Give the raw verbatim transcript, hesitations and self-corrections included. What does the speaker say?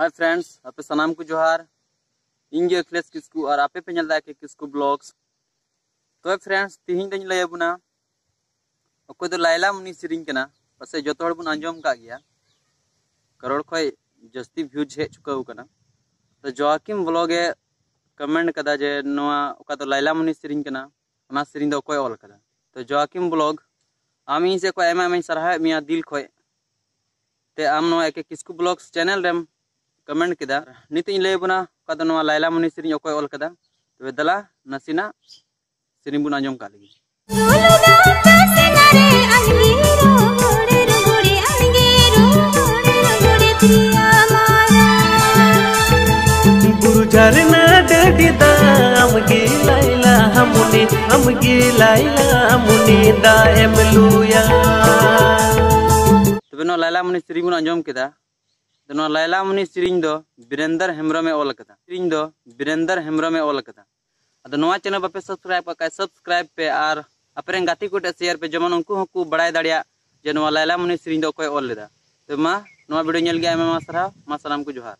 Hi friends, ᱟᱯᱮ ᱥᱟᱱᱟᱢ ᱠᱚ ᱡᱚᱦᱟᱨ᱾ ᱤᱧ ᱜᱮ ᱟᱠᱷᱤᱞᱮᱥ ᱠᱤᱥᱠᱩ ᱟᱨ ᱟᱯᱮ ᱯᱮ ᱧᱮᱞ ᱫᱟ ᱮ ᱠᱮ ᱠᱤᱥᱠᱩ ᱵᱞᱚᱜᱥ᱾ ᱛᱚᱵᱮ friends, ᱛᱤᱦᱤᱧ ᱫᱚᱧ ᱞᱟᱹᱭ ᱟᱵᱚᱱᱟ ᱚᱠᱚᱭ ᱫᱚ ᱞᱟᱭᱞᱟ ᱢᱩᱱᱤ ᱥᱮᱨᱮᱧ ᱠᱟᱱᱟ᱾ ᱯᱟᱥᱮᱡ ᱡᱚᱛᱚ ᱦᱚᱲ ᱵᱚᱱ ᱟᱸᱡᱚᱢ ᱠᱟᱜ ᱜᱮᱭᱟ, ᱠᱟᱨᱚᱲ ᱠᱷᱚᱡ ᱡᱟᱹᱥᱛᱤ ᱵᱷᱤᱭᱩᱡᱽ ᱦᱮᱡ ᱪᱩᱠᱟᱹᱣ ᱠᱟᱱᱟ᱾ ᱛᱚ ᱡᱳᱣᱟᱠᱤᱢ ᱵᱞᱚᱜ ᱮ ᱠᱚᱢᱮᱱᱴ ᱠᱟᱫᱟ ᱡᱮ ᱱᱚᱣᱟ ᱚᱠᱟ ᱫᱚ ᱞᱟᱭᱞᱟ ᱢᱩᱱᱤ ᱥᱮᱨᱮᱧ ᱠᱟᱱᱟ, ᱚᱱᱟ ᱥᱮᱨᱮᱧ ᱫᱚ ᱚᱠᱚᱭ ᱚᱞ ᱠᱟᱫᱟ? ᱛᱚ ᱡᱳᱣᱟᱠᱤᱢ ᱵᱞᱚᱜ, ᱟᱢ ᱤᱧ ᱥᱮᱫ ᱠᱷᱚᱡ ᱟᱭᱢᱟ ᱟᱭᱢᱟᱧ ᱥᱟᱨᱦᱟᱣᱮᱫ ᱢᱮᱭᱟ ᱫᱤᱞ ᱠᱷᱚᱡ᱾ ᱛᱮ ᱟᱢ ᱱᱚᱣᱟ ᱮ ᱠᱮ ᱠᱤᱥᱠᱩ ᱵᱞᱚᱜᱥ ᱪᱮᱱᱮᱞ ᱨᱮᱢ ᱠᱚᱢᱮᱱᱴ ᱠᱮᱫᱟ᱾ ᱱᱤᱛᱚᱜ ᱤᱧ ᱞᱟᱹᱭ ᱟᱵᱚᱱᱟ ᱚᱠᱟ ᱫᱚ ᱱᱚᱣᱟ ᱞᱟᱭᱞᱟ ᱢᱩᱱᱤ ᱥᱮᱨᱮᱧ ᱚᱠᱚᱭ ᱚᱞ ᱠᱟᱫᱟ᱾ ᱛᱚᱵᱮ ᱫᱮᱞᱟ ᱱᱟᱥᱮᱱᱟᱜ ᱥᱮᱨᱮᱧ ᱵᱚᱱ ᱟᱸᱡᱚᱢ ᱠᱟᱜ ᱞᱮᱜᱮ᱾ ᱵᱩᱨᱩ ᱡᱷᱟᱨᱱᱟ ᱰᱟᱹᱰᱤ ᱫᱟᱜ ᱟᱢᱜᱮ ᱞᱟᱭᱞᱟ ᱢᱩᱱᱤ, ᱟᱢᱜᱮ ᱞᱟᱭᱞᱟ ᱢᱩᱱᱤ ᱫᱟᱜ ᱮᱢ ᱞᱩᱭᱟ᱾ ᱛᱚᱵᱮ ᱱᱚᱣᱟ ᱞᱟᱭᱞᱟ ᱢᱩᱱᱤ ᱥᱮᱨᱮᱧ ᱵᱚᱱ ᱟᱸᱡᱚᱢ ᱠᱮᱫᱟ᱾ ᱟᱫᱚ ᱱᱚᱣᱟ ᱞᱟᱭᱞᱟ ᱢᱩᱱᱤ ᱥᱮᱨᱮᱧ ᱫᱚ ᱵᱤᱨᱮᱱᱫᱚᱨ ᱦᱮᱢᱵᱨᱚᱢ ᱮ ᱚᱞ ᱠᱟᱫᱟ᱾ ᱥᱮᱨᱮᱧ ᱫᱚ ᱵᱤᱨᱮᱱᱫᱚᱨ ᱦᱮᱢᱵᱨᱚᱢ ᱮ ᱚᱞ ᱠᱟᱫᱟ᱾ ᱟᱫᱚ ᱱᱚᱣᱟ ᱪᱮᱱᱮᱞ ᱵᱟᱯᱮ ᱥᱟᱵᱥᱠᱨᱟᱭᱤᱵ ᱟᱠᱟᱫ ᱠᱷᱟᱡ ᱥᱟᱵᱥᱠᱨᱟᱭᱤᱵ ᱯᱮ ᱟᱨ ᱟᱯᱮᱨᱮᱱ ᱜᱟᱛᱮ ᱠᱚ ᱴᱷᱮᱱ ᱥᱮᱭᱟᱨ ᱯᱮ, ᱡᱮᱢᱚᱱ ᱩᱱᱠᱩ ᱦᱚᱸᱠᱚ ᱵᱟᱲᱟᱭ ᱫᱟᱲᱮᱭᱟᱜ ᱡᱮ ᱱᱚᱣᱟ ᱞᱟᱭᱞᱟ ᱢᱩᱱᱤ ᱥᱮᱨᱮᱧ ᱫᱚ ᱚᱠᱚᱭ ᱚᱞ ᱞᱮᱫᱟ᱾ ᱛᱚ ᱢᱟ ᱱᱚᱣᱟ ᱵᱷᱤᱰᱤᱭᱳ ᱧᱮᱞ ᱜᱮ ᱟᱭᱢᱟ ᱟᱭᱢᱟ ᱥᱟᱨᱦᱟᱣ᱾ ᱢᱟ ᱥᱟᱱᱟᱢ ᱠᱚ ᱡᱚᱦᱟᱨ᱾